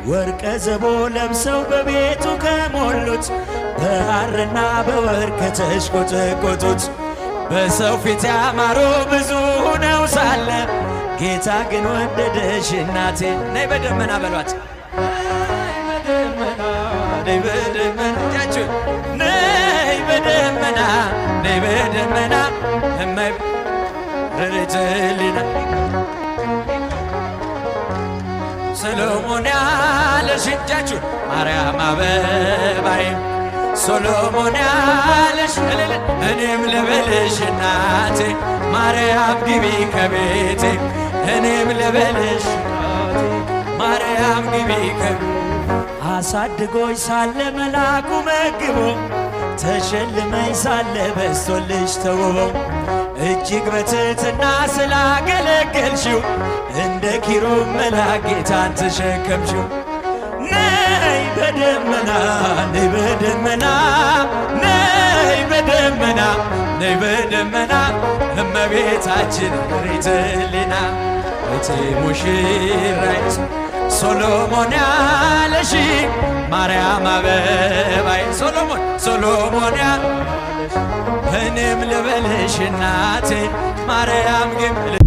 ወርቀ ዘቦ ለብሰው በቤቱ ከሞሉት፣ በሐርና በወርቅ ከተሽቆጠቆጡት፣ በሰው ፊት ያማሩ ብዙ ሆነው ሳለ ጌታ ግን ወደደሽ እናቴ። ነይ በደመና በሏት። ነይ በደመና፣ እጃችሁ፣ ነይ በደመና፣ ነይ በደመና እመይ ርርትልና ሰሎሞን ያለሽ፣ እጃችሁ፣ ማርያም አበባዬ፣ ሶሎሞን ያለሽ እልል እኔም ልበልሽ እናቴ፣ ማርያም ግቢ ከቤቴ። እኔም ልበልሽ እናቴ፣ ማርያም ግቢ ከቤቴ። አሳድጎኝ ሳለ መላኩ መግቦ፣ ተሸልመኝ ሳለ በስቶልሽ ተውቦ፣ እጅግ በትህትና ስላገለገልሽው እንደ ኪሩብ መልአክ ጌታን ተሸከምሽው። ነይ በደመና፣ ነይ በደመና፣ ነይ በደመና፣ ነይ በደመና እመቤታችን ሪትልና እቲ ሙሽራይት። ሶሎሞን ያለሽ ማርያም አበባይ፣ ሶሎሞን፣ ሶሎሞን ያለሽ እኔም ልበልሽ እናቴ ማርያም ግን።